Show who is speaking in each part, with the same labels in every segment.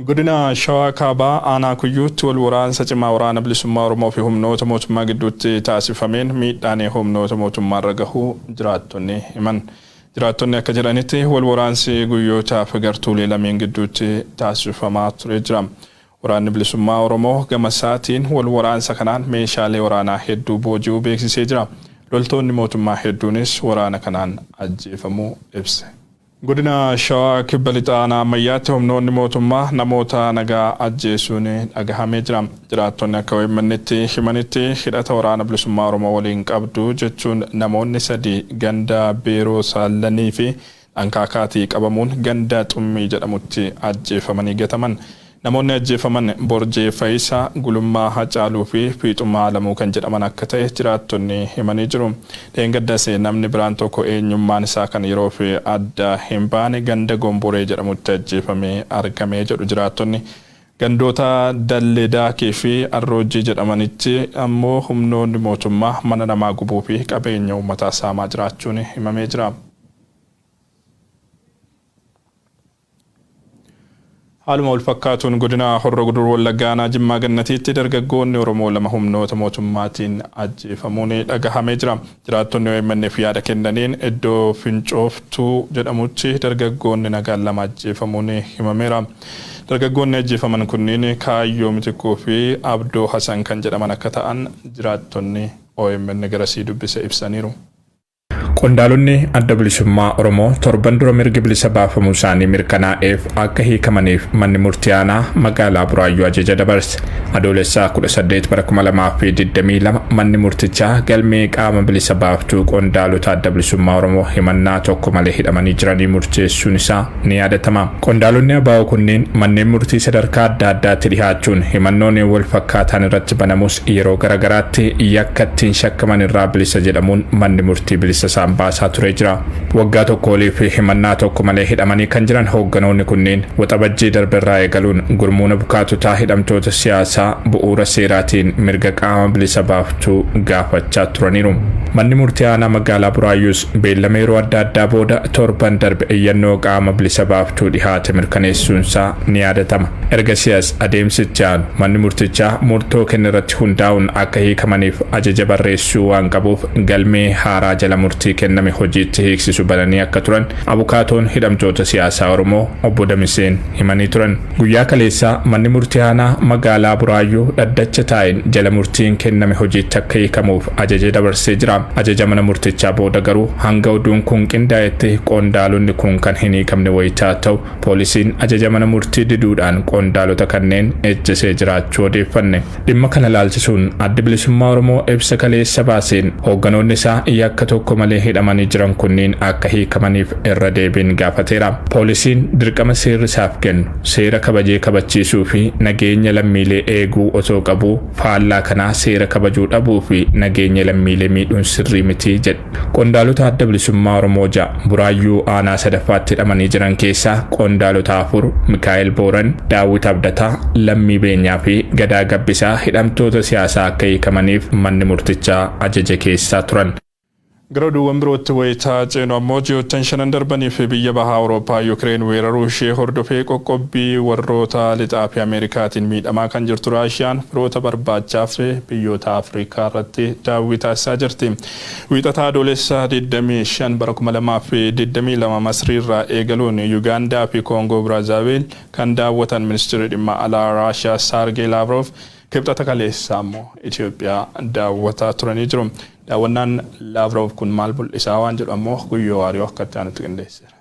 Speaker 1: Godina Shawaa Kaabaa Aanaa Kuyyuutti wal waraansa cimaa Waraana Bilisummaa Oromoo fi humnoota mootummaa gidduutti taasifameen miidhaan humnoota mootummaarra gahuu jiraattonni himan. Jiraattonni akka jedhanitti wal waraansi guyyootaaf gartuulee lameen gidduutti taasifamaa ture jira. Waraanni Bilisummaa Oromoo gama isaatiin wal waraansa kanaan meeshaalee waraanaa hedduu booji'uu beeksisee jira. Loltoonni mootummaa hedduunis waraana kanaan ajjeefamuu ibse. Godina Shawaa Kibba Lixaa Aanaa Ammayyaatti humnoonni mootummaa namoota nagaa ajjeesuun dhagahamee jira. Jiraattonni akka OMN'tti himanitti hidhata Waraana Bilisummaa Oromoo waliin qabdu jechuun namoonni sadi ganda Beeroo Saallanii fi Dhankaakaatii qabamuun ganda Xummii jedhamutti ajjeefamanii gataman. Namoonni ajjeefaman Borjee Fayisaa, Gulummaa Hacaaluu fi Fiixummaa Alamuu kan jedhaman akka ta'e jiraattonni himanii jiru. Dheengaddas namni biraan tokko eenyummaan isaa kan yeroof adda hin baane ganda Gomboree jedhamutti ajjeefamee argame jedhu jiraattonni. Gandoota Dallee Daakii fi Arroojjii jedhamanitti ammoo humnoonni mootummaa mana namaa gubuu fi qabeenya uummataa saamaa jiraachuun himamee jira. Haaluma walfakkaatuun Godina Horro Guduruu Wallaggaa Aanaa Jimmaa Gannatiitti dargaggoonni Oromoo lama humnoota mootummaatiin ajjeefamuun dhagahamee jira. Jiraattonni OMN'f yaada kennaniin iddoo Fincooftuu jedhamutti dargaggoonni nagaan lama ajjeefamuun himameera. Dargaggoonni ajjeefaman kunniin Kaayyoo Mitikkuu fi Abdoo Hasan kan jedhaman akka ta'an jiraattonni OMN garasii dubbise ibsaniiru.
Speaker 2: Qondaalonni Adda Bilisummaa Oromoo torban dura mirgi bilisa baafamuu isaanii mirkanaa'eef akka hiikamaniif manni murtii aanaa magaalaa Buraayyuu ajaja dabarse. Adoolessa 18 bara 2022 manni murtichaa galmee qaama bilisa baaftuu qondaalota Adda Bilisummaa Oromoo himannaa tokko malee hidhamanii jiranii murteessuun isaa ni yaadatama. Qondaalonni ABO kunneen manneen murtii sadarkaa adda addaatti dhihaachuun himannoon wal fakkaataan irratti banamus yeroo garagaraatti yakka ittiin shakkaman irraa bilisa jedhamuun manni murtii bilisa isaan baasaa turee jira. Waggaa tokko oliif himannaa tokko malee hidhamanii kan jiran hoogganoonni kunneen Waxabajjii darbe irraa eegaluun gurmuun abukaatotaa hidhamtoota siyaasaa bu'uura seeraatiin mirga qaama bilisa baaftuu gaafachaa turaniiru. Manni murtii aanaa magaalaa Buraayyuus beellama yeroo adda addaa booda torban darbe iyyannoo qaama bilisa baaftuu dhihaate mirkaneessuunsaa ni yaadatama. Ergasii as adeemsi itti aanu manni murtichaa murtoo kennerratti hundaa'uun akka hiikamaniif ajaja barreessuu waan qabuuf galmee haaraa jala murtii kenname hojiitti hiiksisu bananii akka turan abukaatoon hidhamtoota siyaasaa Oromoo Obbo Damiseen himanii turan. Guyyaa kaleessaa manni murtii aanaa magaalaa Buraayyuu dhaddacha taa'een jala murtiin kenname hojiitti akka hiikamuuf ajaja dabarsee jira. Ajaja mana murtichaa booda garuu hanga oduun kun qindaa'etti qondaalonni kun kan hin hiikamne wayitaa ta'u, poolisiin ajaja mana murtii diduudhaan qondaalota kanneen ejjesee jiraachuu odeeffanne. Dhimma kana ilaalchisuun Addi Bilisummaa Oromoo ibsa kaleessa baaseen hoogganoonni isaa yakka tokko malee hidhamanii jiran kunniin akka hiikamaniif irra deebiin gaafateera. Poolisiin dirqama seerri isaaf kennu seera kabajee kabachiisuu fi nageenya lammiilee eeguu osoo qabuu faallaa kanaa seera kabajuu dhabuu fi nageenya lammiilee miidhuun sirrii miti jedhe. Qondaalota Adda Bilisummaa Oromoo 6 Buraayyuu aanaa 3ffaatti hidhamanii jiran keessaa qondaalota 4 Mikaa'el Booran, Daawwit Abdataa, Lammii Beenyaa fi Gadaa Gabbisaa hidhamtoota siyaasaa akka hiikamaniif manni murtichaa ajaje keessaa turan.
Speaker 1: Gara oduuwwan birootti wayita ceenu ammoo ji'oottan shanan darbaniif biyya Baha Awurooppaa Yukireen weeraruu ishee hordofee qoqqobbii warroota Lixaa fi Ameerikaatiin miidhamaa kan jirtu Raashiyaan firoota barbaachaaf biyyoota Afrikaa irratti daawwii taasisaa jirti. Wiixata Adoolessa 25 bara 2022 Masriirraa eegaluun Yugaandaa fi Koongoo Biraazaaviil kan daawwatan Ministirri Dhimma Alaa Raashiyaa Saargee Laavroov Kibxata kaleessaa ammoo Itoophiyaa daawwataa turanii jiru. Daawwannaan Laavroov kun maal mul'isaa waan jedhu ammoo Guyyoo Waariyoo akka itti aanutti qindeesseera.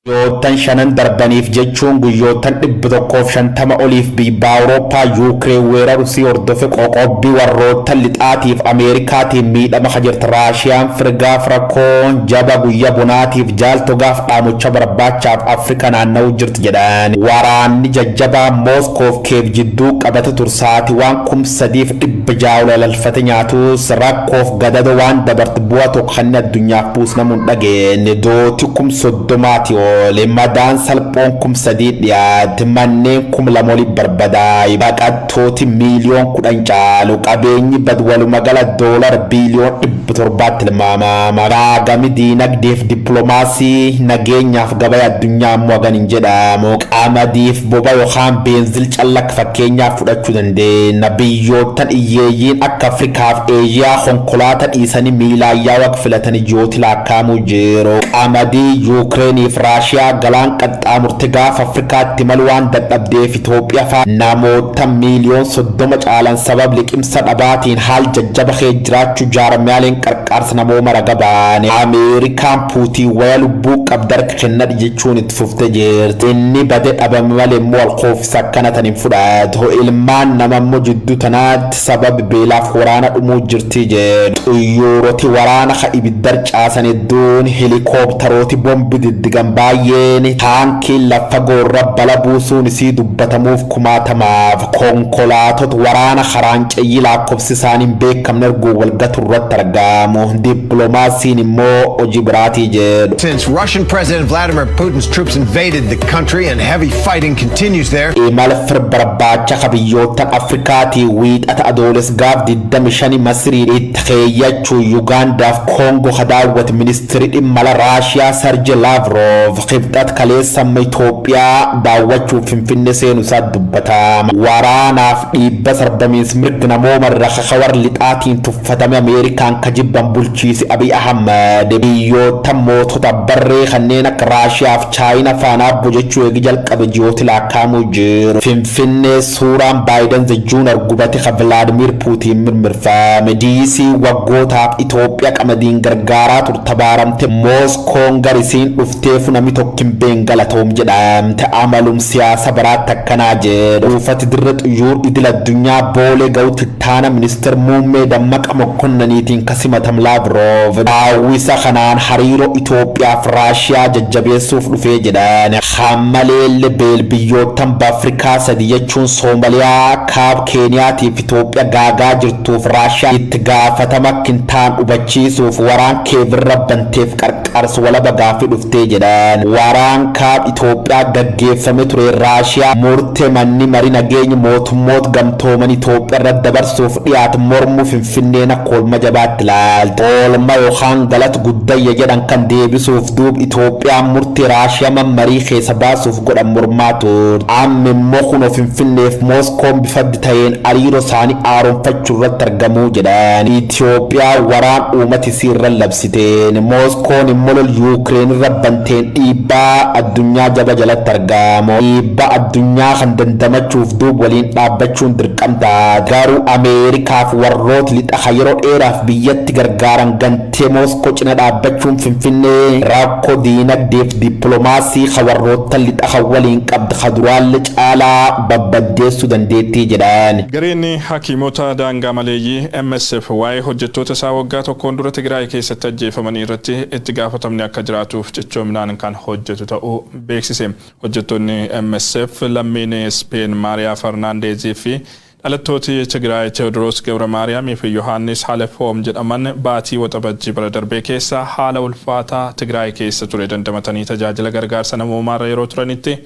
Speaker 3: Guyyoottan shanan darbaniif jechuun guyyoottan 150 oliif biyyi Awurooppaa Yuukireen weeraru si hordofe qoqobbii warroottan lixaatiif Ameerikaatiin miidhama ka jirti Raashiyaan firgaaf rakkoon jaba guyya bonaatiif jaalto gaaf dhaamocha barbaachaaf Afrika naanna'uu jirti jedhan. Waraanni jajjabaan Mooskoof Keev jidduu qabate tur saati waan 3600 ol alalfate nyaatus rakkoof gadado waan dabart bu'a tokko kanni addunyaaf buus namu hin dhageenne. Dooti 30,000 ol. Oole. Madaan salphoon 3000 dhiyaate. Manneen 2000 oli barbadaa'e. Baqattooti miiliyoon 10 caalu. Qabeenyi bad walumagala doolara biiliyoon 700 tilmaamama. Gaagami diinagdeef dippiloomaasii nageenyaaf gabaya addunyaa ammoo hagan hin jedhamu. Qamadiif boba yookaan beenzil calla akka fakkeenyaaf fudhachuu dandeenya. Biyyoottan iyyeeyyiin akka Afrikaaf Eeshiyaa konkolaata dhiisanii miilaan yaa'uu akka filatanii ji'ooti laakkaa'amuu jiru. Qamadii Yuukireeniif Raashiyaa galaan qaxxaamurte gaafa Afrikaatti imaluu waan dadhabdeef Itoophiyaa faa namoota miiliyoon 30 caalan sabab liqimsa dhabaatiin haal jajjaba kee jiraachuu jaarmiyaaleen qarqaarsa namooma raga baane. Ameerikaan Puutiin waya lubbuu qabda harka kennadhi jechuun itti fufte jirti. Inni bade dhabame malee immoo alkoofisa akkana tan hin fudhatu. Ilmaan nama immoo jidduu tanaatti sabab beelaaf waraana dhumuu jirti jedhu. Xuyyooroti waraana ka ibiddar caasan hedduun, helikooptarooti bombi diddigan baay'een, taankiin lafa fagoo irra bala buusuun isii dubbatamuuf kumaatamaaf, konkolaatot waraana karaan ceyyii laakkofsi isaanii hin beekamne arguun wal gatu irratti argamu. Dippiloomaasiin immoo hojii biraatii jedhu.
Speaker 4: Since Russian President Vladimir Putin's troops invaded the country and heavy fighting continues there.
Speaker 3: Imala fir barbaacha ka biyyoottan Afrikaatii Wiixata Adooles gaaf 25 Masrii itti keeyyachuu Yugaandaaf Koongo ka daawwate ministiri dhimma ala Raashiyaa Sarje Laavrov Kibxat kaleessa amma Itoophiyaa daawwachuuf Finfinne seenu isaa dubbatama. Waraanaaf dhiibba sarbamiins mirga namooma irra ka warra lixaatiin tuffatame Ameerikaan ka jibban bulchiisi Abiy Ahmad biyyoottan mootota barree kanneen akka Raashiyaaf Chaayina faana abbo jechuu eegi jalqabe ji'ooti laakkaa'amuu jiru. Finfinnee suuraan Baayiden the Junior gubate ka Vilaadimir Puutiin mirmirfame. DC waggootaaf Itoophiyaa qamadiin gargaaraa turte abaaramte. Mooskoon garisiin dhufteefu namni tokko hin been galatoom jedhamte. Amalum siyaasa baraatti akkanaa jedhu. Buufati dirra xuyyuur idil addunyaa Boolee ga'utti ittaana ministeer muummee Dammaqa Mokkonnaniitiin kasimatam Laavrov daawwisa kanaan hariiroo Itoophiyaaf Raashiyaa jajjabeessuuf dhufee jedhan. Hammaleelle beel biyyoottan Afrikaa sadi jechuun Soomaliyaa, Kaab Keeniyaatiif Itoophiyaa gaagaa jirtuuf Raashiyaa itti gaafatama akka hin taan hubachiisuuf waraan Keevirra banteef qarqarsu walaba gaafii dhuftee jedhan. Waraan Kaab Itoophiyaa gaggeeffame ture Raashiyaa murte manni marii nageenya mootummoota gamtooman Itoophiyaa irratti dabarsuuf dhiyaatu mormuu Finfinneen akka oolma jabaatti ilaalte. Oolma yookaan galata guddayya jedhan kan deebisuuf duub Itoophiyaan murtee Raashiyaa mammarii keessa baasuuf godhan mormaa turte. Amma immoo kunoo Finfinneef Mooskoon bifa adda ta'een hariiroo isaanii haaromfachuu irratti argamuu jedhan. Itoophiyaa waraan uummata isii irra labsiteen, Mooskoon immoo lol Yuukireen irra banteen dhiibbaa addunyaa jaba jalatti argamu. Dhiibbaa addunyaa kan dandamachuuf duub waliin dhaabbachuun dirqamta. Garuu Ameerikaaf warroota lixa yeroo dheeraaf biyyatti gargaaran gantee Mooskoo cina dhaabbachuun Finfinnee rakkoo diinagdeef dippiloomaasii ka warroota lixa waliin qabdu ka duraallee caalaa babbaddeessuu dandeettii jedhan.
Speaker 1: Gareen hakiimota daangaa maleeyyii MSF waa'ee hojjettoota isaa waggaa tokkoon dura Tigraay keessatti ajjeefamanii irratti itti gaafatamni akka jiraatuuf cichoominaan kan hojjetu ta'uu beeksise. Hojjettoonni MSF lammiin Speen Maariyaa Farnaandeezii fi dhalattooti Tigraay Teewodiroos Gabra Maariyaamii fi Yohaannis Halefoom jedhaman baatii Waxabajjii bara darbee keessa haala ulfaataa Tigraay keessa ture dandamatanii tajaajila gargaarsa namoomaarra yeroo turanitti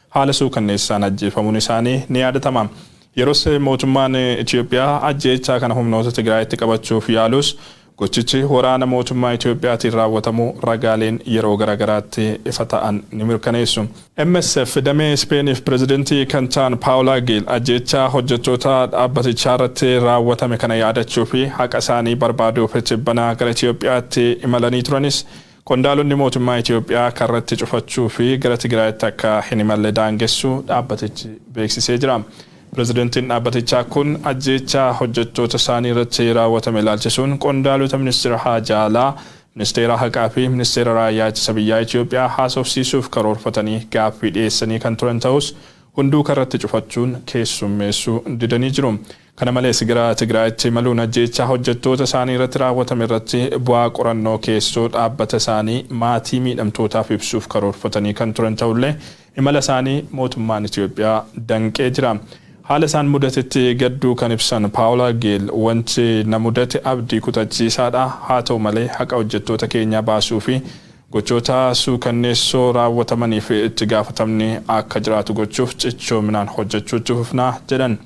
Speaker 1: haala suukanneessaan ajjeefamuun isaanii ni yaadatama. Yeroos mootummaan Itoophiyaa ajjeechaa kana humnoota Tigraayitti qabachuuf yaalus, gochichi waraana mootummaa Itoophiyaatiin raawwatamuu ragaaleen yeroo garaagaraatti ifa ta'an ni mirkaneessu. MSF damee Ispeeniif pirezidantii kan ta'an Paawulaa Giil ajjeechaa hojjettoota dhaabbatichaa irratti raawwatame kana yaadachuu fi haqa isaanii barbaaduuf tibbana gara Itoophiyaatti imalanii turanis, qondaalonni mootummaa Itoophiyaa karratti cufachuu fi gara Tigraayitti akka hin imalle daangessuu dhaabbatichi beeksisee jira. Pirezidantiin dhaabbatichaa kun ajjeechaa hojjettoota isaanii irratti raawwatame ilaalchisuun qondaalota ministeera haajaalaa, ministeera haqaa fi ministeera raayyaa ittisa biyyaa Itoophiyaa haasofsiisuuf karoorfatanii gaaffii dhiyeessanii kan turan ta'us, hunduu karratti cufachuun keessummeessuu didanii jiru. Kana malees gara Tigraayitti imaluun ajjeechaa hojjettoota isaanii irratti raawwatame irratti bu'aa qorannoo keessoo dhaabbata isaanii maatii miidhamtootaaf ibsuuf karoorfatanii kan turan ta'ullee, imala isaanii mootummaan Itoophiyaa danqee jira. Haala isaan mudatetti gadduu kan ibsan Paawulaa Geel, "Wanti na mudate abdii kutachiisaadha. Haa ta'u malee haqa hojjettoota keenyaa baasuu fi Gochoota suukanneessoo raawwatamaniif itti gaafatamni akka jiraatu gochuuf cichoominaan hojjechuutti fufnaa jedhan.